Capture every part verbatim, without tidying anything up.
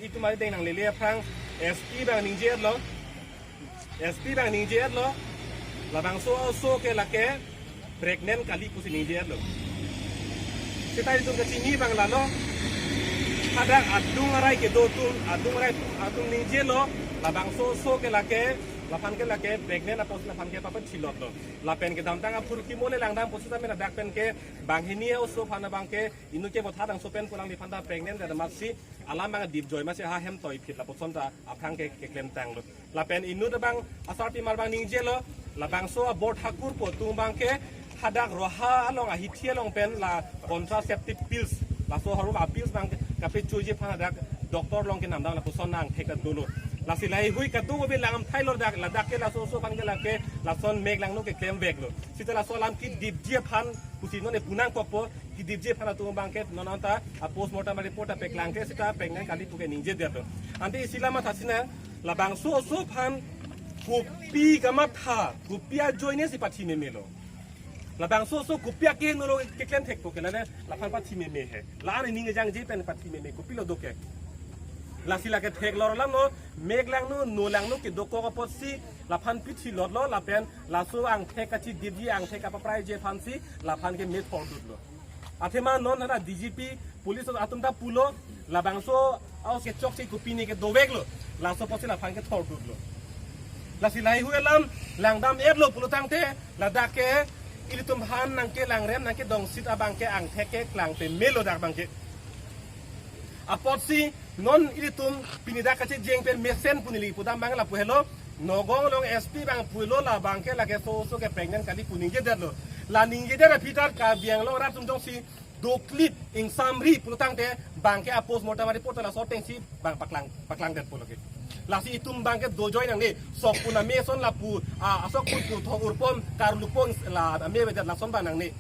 Itum ari deng nanglele aphrang S P abang ningje-etlo. S P abang ningje-etlo. Labangso oso ke lake pregnant kali pusi ningje-etlo. Seta itum kachini abang lalo. Hadak adung arai kedo atum, adung arai atum, atum ningjelo. Labangso oso ke lake, laphan ke lake pregnant apotsi laphan ke papathilotlo. Lapen kedamtang aphurkimo le langdam pusi tame ladak pen ke banghini oso aphan abang ke inut ke botha dangso pen pu alangliphan ta pregnant dak amatsi alam abang dip joi amatsi ha hem toi phit lapuson ta aphrang ke keklemtanglo. Lapen inut abang asarpimar abang ningjelo, labangso abor thakur pu atum abang ke hadak roha along ahithi along pen la contraceptive pills, laso harum a pills abang kapechoji aphan hadak doctor along kenamdam lapuson angthek ta dolo. Lasi laheihui kadokave langdam thailo dak, ladak ke laso oso aphan ke lake lason mek langno keklemveklo. Seta laso alam kedipji aphan pusi non ne pu nangkokpo, kedipji aphan atum abang ke non anta a postmortem report ta paklangkle seta pregnant kali pu ke ningjedetlo. Ante isi alam mathasi nang, labangso oso aphan kopi kamatha, kopi ajoine si pathi memelo. Labangso oso kopi akeheno lo keklem thekpo ke lale laphan pathi meme he. La-an aning kejangje pen pathi meme kopilo do ke. Lasi lake theklong alamlo, mek langno, no langno kedokok apotsi laphan pathilotlo lapen laso angthek kachidipji, angthek kapapraiji aphansi laphan ke me thordutlo. Athema non hana D G P police atum ta pulo, labangso a-oso kechokche kopi ne ke doveklo, laso apotsi laphan ke thordutlo. Lasi laheihui alam langdam-etlo pulo tangte, ladak ke ilitum aphan nangkelangrem nangkedongsit abang ke angthek keklang pemelo dak abang ke. Apotsi non ilitum pini dak kachejeng pen mesen pu neli pudam abang lapu helo, Nagaon along S P abang pulo labang ke lake so oso ke pregnant kali pu ningjedetlo. La ningjedet aphi ta Karbi Anglong arat atum jongsi doklip ingsamri pulo tangte abang ke a postmortem report ta laso atengsi abang paklang, paklangdet pulo ke. Lasi itum abang ke dojoi nangne, sok pu name ason lapu, a, asok pu pu thok urpom karlupon la ame avedet lason abang nangne.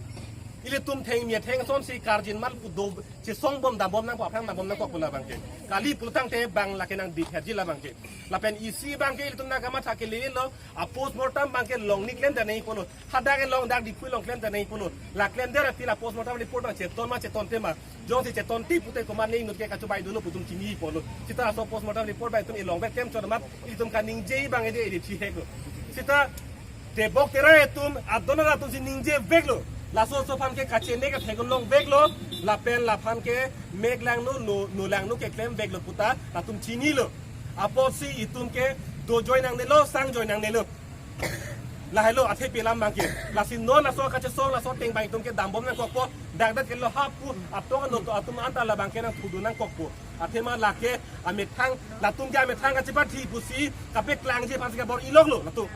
Ilitum thengmi atheng asonsi karjin mal pu do chesong bom dambom nangpo, aphrang dambom nangkok pu labang ke. Kali pulo tangte abang lake nangdipherji labang ke. Lapen isi abang ke ilitum nangkamatha kelelo, a postmortem abang ke long ni klemdam nangji pulo. Hadak ke long dak Diphu along klemdam nangji pulo. La klemdet aphi la postmortem report abang cheton ma chetonte ma. Jongsi chetonte pute komat ne inut ke kachobai dolo pu itum chini pulo. Seta laso postmortem report abang itum elongvek klem chot amat itum kaningje abang ede ede thiheklo. Seta tebok terai atum, adon arat atumsi ningjeveklo. Laso oso aphan ke kachene kathek longveklo. Lapen laphan ke mek langno, no, no langno keklemveklo puta latum chinilo. Apotsi itum ke dojoi nangnelo, sangjoi nangnelo. Lahelo athepi alam abang ke. Lasi non laso kachesong laso ateng abang itum ke dambom nangkokpo. Dakdak ke lo hapu atong ano to atum anta labang ke nangthudun nangkokpo. Athema lake amethang, latum ke amethang kachepathi pusi kapeklangji aphansi kabor-iloklo latum.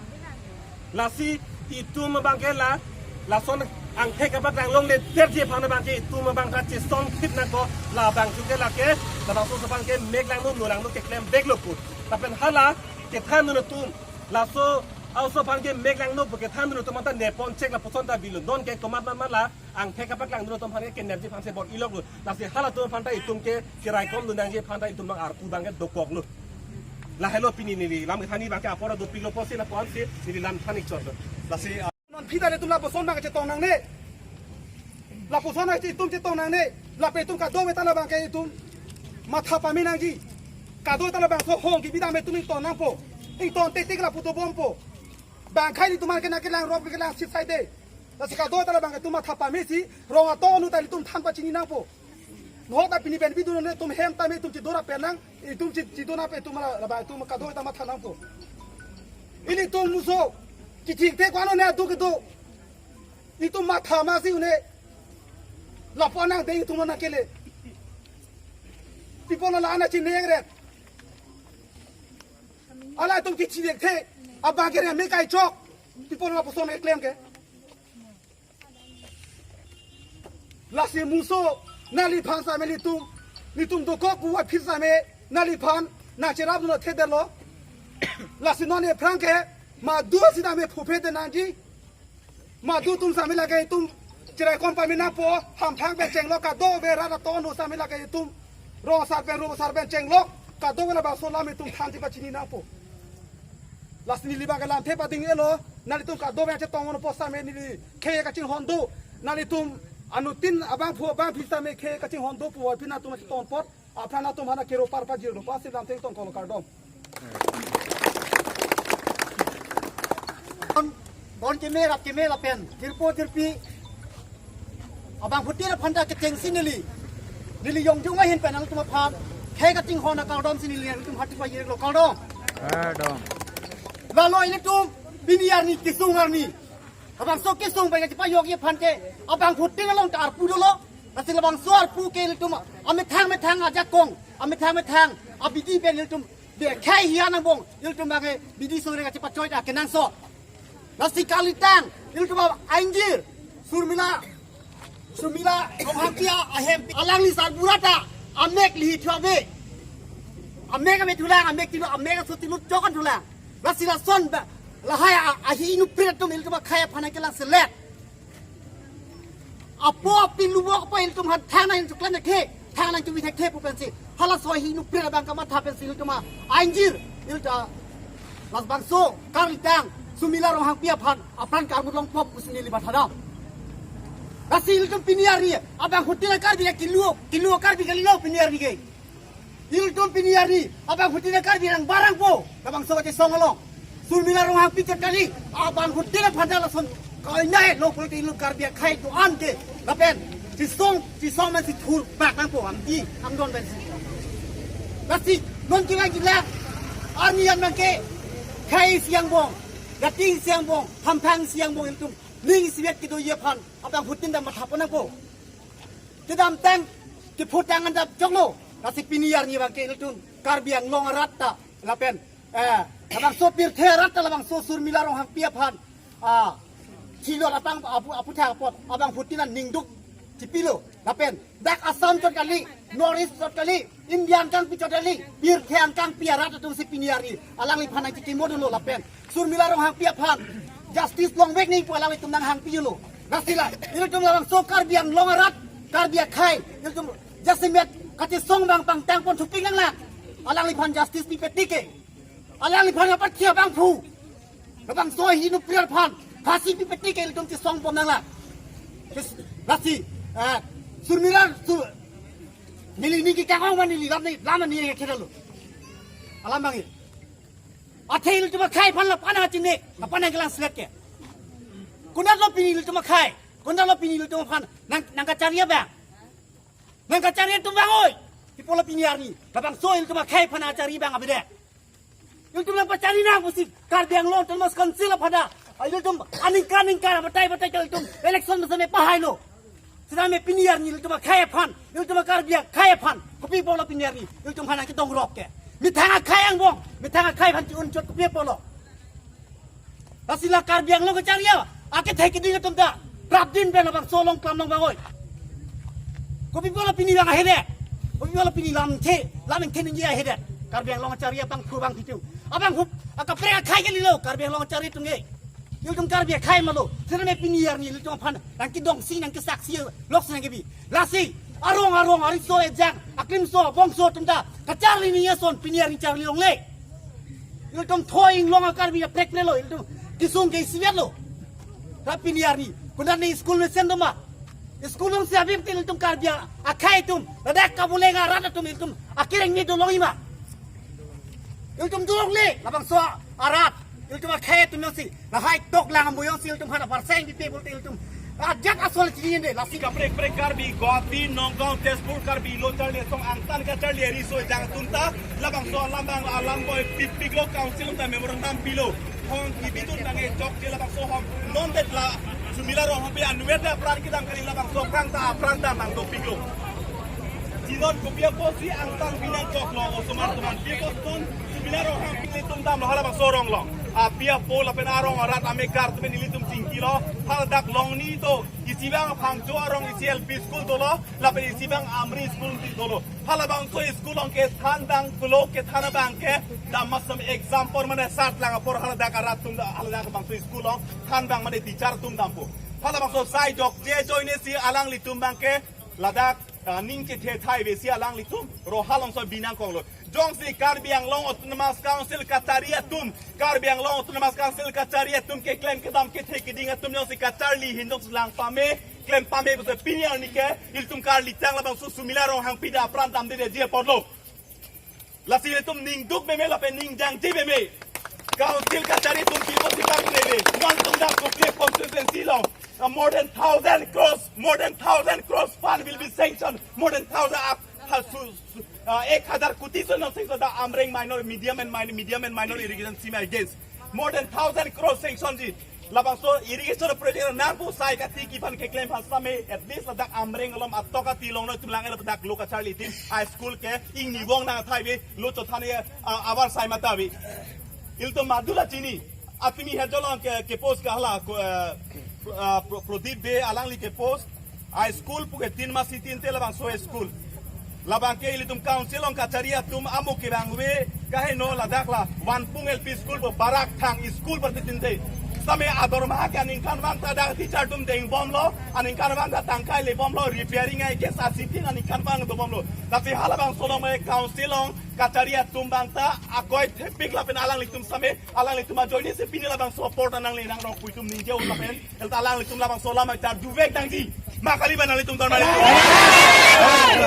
Lasi itum abang ke la, lason angthek kapaklang longledetji aphan abang ke itum abang kachesong thip nangkok, labang chuke lake, labangso oso aphan ke mek langno, no langno keklemveklo pu. Lapen hala kethandun atum, laso a-oso aphan ke mek langno pu kethandun atum anta nepon chek lapuson ta bilo. Non ke komat man man la angthek kapaklangdun atum aphan ke kenerji aphansi bor-iloklo. Lasi halatum aphan ta itum ke keraikomdun nangji aphan ta itum abang arpu abang ke dokoklo. Lahelo pini neli lam kethani abang ke apor dopiklo pusi lapu-ansi neli lam than-ik chotlo. Lasi, ah, non aphi ta ilitum lapuson abang chetong nangne. Lapuson abang itum chetong nangne. Lapen itum kadokave ta labang ke itum matha pame nangji. Kadokave ta labangso hong kebidam itum ington nangpo. Ington tetik lapu dobompo. Bang akhai ilitum an ke nangkelangrop kelang sip saide. Lasi kadokave ta labang itum matha pamesi, rong atong anu ta ilitum than pachini nangpo. Nohok ta pini pen bidun ilitum hem tame itum chedora pen nang, itum chi-, chedona pen itum la, labang itum kadokave ta matha nangpo. Ilitum muso, kiching te kwano ne adu kedo. Itum matha masi une. Lapu nang dei itum nangkele. People la ana chineng ret. Ala itum kiching te, abang ke reme kai chok. People lapuson eklem ke. Lasi muso, nangliphan same ilitum, ilitum dokok pu aphi same, nangliphan, nangcherapdun thedetlo. Lasi non aphrang ke, madu sitame phuphe de nangji. Madu atum same lake itum, cheraikom pame nangpo, hamphang pen chenglok kadokave rat atong anu same lake itum, rong asar pen, rong asar pen chenglok, kadokave labangso alam itum thansi pachini nangpo. Lasi neli abang ke lamthe pading-elo, nanglitum kadokave chetong-onpo same neli khei kachinghon do, nanglitum anuttin abangphu abangphi same khei kachinghon do pu aphi nangtum chetong apot, Aphan atum aphan akero parpajir do, pasi lamteng tong kolo kardom. Bon, bon keme rap keme lapen thirpo thirpi abangphutin aphan ta kechengsi neli, neli yongjung ahin pen nangtum aphan khei kating hona kardom si neli nangtum aphan pajirlo, kardom. Kardom. Lalo ilitum pini arni kesung arni, labangso kesung pen kachepajokji aphan ke abangphutin along ta arpu dolo. Lasi labangso arpu ke ilitum amethang methang ajakong, amethang methang abidi pen ilitum de khei hian angbong ilitum abang ke bidi sore kachepachoi ta kenangsot. Lasi kalitang ilitum a-ingjir Surmila, Surmila Ronghangpi ahem alangli sarbura ta amek lihi thu ave. Amek ave thulang, amek tilo, amek aso tilo chokon thulang. Lasi lason ba, lahai a, ahi inuprit atum ilitum akhei aphan kelang selet. Apo api lubok apo ilitum aphan thang nangchuklan thekthe, thang nangchuvi thekthe pu pensi, halaso ahi inuprit abang kamatha pensi ilitum a-ingjir, ilitum a, labangso kalitang Surmila Ronghangpi aphan apran karmut longpo pusi neli bathadam. Lasi ilitum pini arni abangphutin a-Karbi le kilo, kilo Karbi kalilo pini arni ke. Ilitum pini arni abangphutin a-Karbi rang barang po, labangso kachesong along. Surmila Ronghangpi chot kali, abangphutin aphan ta lason koinai lo pulote ilitum Karbi akhei do-an ke lapen chesong, chesong man si thur bak nangpo, amdi angdon pensi. Lasi non kevang jila arni an abang ke khei isi angbong, dating isi angbong, hamphang isi angbong ilitum ning isivet kedoji aphan abangphutin ta matha pon nangpo. Kedamtang, kephutang an ta choklo. Lasi pini arni abang ke ilitum Karbi Anglong arat ta lapen, eh, labangso pirthe arat ta labangso Surmila Ronghangpi aphan, ah, chilot apang apu, aputhak apot abangphutin an ningduk chipilo. Lapen dak Assam chot kali, North East chot kali, India angkangpi chot kali, pirthe angkangpi arat atum si pini arni alangliphan nangchikimo dolo lapen Surmila Ronghangpi aphan justice longvek nangji pu alanglitum nanghangpilo. Lasi la, ilitum labangso Karbi Anglong arat, Karbi akhei, ilitum jasemet kachesong abang pangtang pon thupik nanglang. Alangliphan justice pipet tike. Alangliphan apatkhia abangphu, labangso ahi inuprit aphan phasi pipet tike, ilitum chesong pon nanglang. Lasi, eh, Surmila, Sur-, neli neli kekang ong ma neli lam ni, lam ni khedalo. Alam abang ke. Athe ilitum akhei aphan lapu-an nangchinine, lapu-an nangkelang selet ke. Konatlo pini ilitum akhei, konatlo pini ilitum aphan nang, nangkacharli abang. Nangkacharli atum vang oi. Kopi pulo pini arni labangso ilitum akhei aphan nangcharli abang avedet. Ilitum nangpacharli nang pusi Karbi Anglong Autonomous Council aphan ta, ah, ilitum aningkan ningkan, batai batai ta ilitum election mesen me pahailo. Sitame pini arni ilitum akhei aphan, ilitum Karbi akhei aphan kopi pulo pini arni ilitum aphan nangkedongrok ke. Methang akhei angbong, methang akhei aphan chi-un chot kopi pulo. Lasi la Karbi Anglong kacharli akethe keding atum ta prapdin pen labangso along klam long vang oi. Kopi pulo pini abang ahedet. Kopi pulo pini lamthe, lamthe ningje ahedet. Karbi Anglong kacharli abangphu abangpi atum, abangphu akaprek akhei kalilo Karbi Anglong kacharli atum ke. Ilitum Karbi akhei malo. Sitame pini arni ilitum aphan nangkedongsi, nangkesaksi, loksi nangkebi. Lasi arong arong, ariso ejang, aklimso, bongso atum ta kacharli nangji ason pini arni charli longle. Ilitum thoi inglong a-Karbi kaprek prelo, ilitum kesung ke isivet lo. Ra pini arni, konatne school mesen doma? School alongsi abim te ilitum Karbi akhei atum, ladak kabuleng arat atum ilitum akereng me dolongji ma? Ilitum dolongle, labangso arat, ilitum akhei atum jongsi lahai tok lang amoi jongsi ilitum aphan apar seng pipe pulote ilitum ajat asol chinine lasi. Kaprek prek Karbi, Guwahati, Nagaon, Tezpur Karbi lo charli asong angtan kacharli ariso ejang atum ta labangso alam abang alam boi pipiklo, council atum ta memorandum pilo. Hong kibidun abang e chokche labangso hong non det la Surmila Ronghangpi anvet apran kedam kali, labangso aphrang ta apran ta nangdopiklo. Jinon kopi apotsi angtan binong choklo, osomar atum an pi apot non Surmila Ronghangpi ilitum damlo halabangso arong along. Api apo lapen arong arat amekar atum pen ilitum chingkilo. Haladak Longni do, isi abang Phangcho arong isi L P school dolo, lapen isi abang Amri school dolo. Halabangso school along kethan abang, pulo kethan abang ke dam masam exam apor mane sat lang apor haladak arat atum da, haladak bangso school along than abang mane teacher atum dampo. Halabangso sai jokje ajoine si alanglitum abang ke ladak, ah, ning chethe thai ave si alanglitum ro halongso binong konglo. Jongsi Karbi Anglong Autonomous Council kachari atum, Karbi Anglong Autonomous Council kachari atum keklem kedam kethe keding atum jongsi kacharli ahin jongsi lang pame, klem pame pusi pini arni ke ilitum karlitang labangso Sumila Ronghangpi ta apran damde de ji apotlo. Lasi ilitum ningduk meme lapen ningjangji meme. Council kachari atum kibo sitang meme. Monsoon dak Kokli constituency along, uh, more than thousand crores, more than thousand crores fund will be sanctioned. More than thousand up, uh, su, su, uh, ek hazar koti so nang sanction dak Amreng minor, medium and minor, medium and minor irrigation scheme against. More than thousand crores sanction ji. Labangso irrigation project nangpu sai kati kipan keklem phan same, at least ladak Amreng along atok ati longno tum lang elo dak lo kacharli adim a school ke ingni vong nang thai ve lo chothan e, ah, abar sai mata ve. Ilitum madula chini. Apini hejolong ke, ke post ke hala ko, eh, pro-, ah, Pro-, Prodip Bey alangli ke post. A school puke tin masi tin te labangso school. Labang ke ilitum council along kachari atum amo kevang ave, kaheno ladak la Vanpung L P school pu barak thang school pu tin te. Same adorma ke aningkanvang ta dak teacher atum dengbomlo, aningkanvang ta tangkai lebomlo, repairing ai ke sa sitting aningkanvang dobomlo. Tapi halabangso along me council along kachari atum abang ta akoi thepik lapen alanglitum same, alanglitum ajoine si pini labangso apor ta nangli nang rong puitum ningje un lapen el ta alanglitum labangso alam ta duvek nangji. Ma kali ba nanglitum dorma le.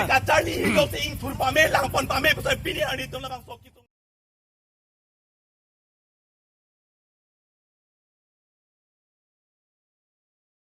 Kacharli hidok te ingthur pame, langpon pame, pusi pini arni tum labangso kitu.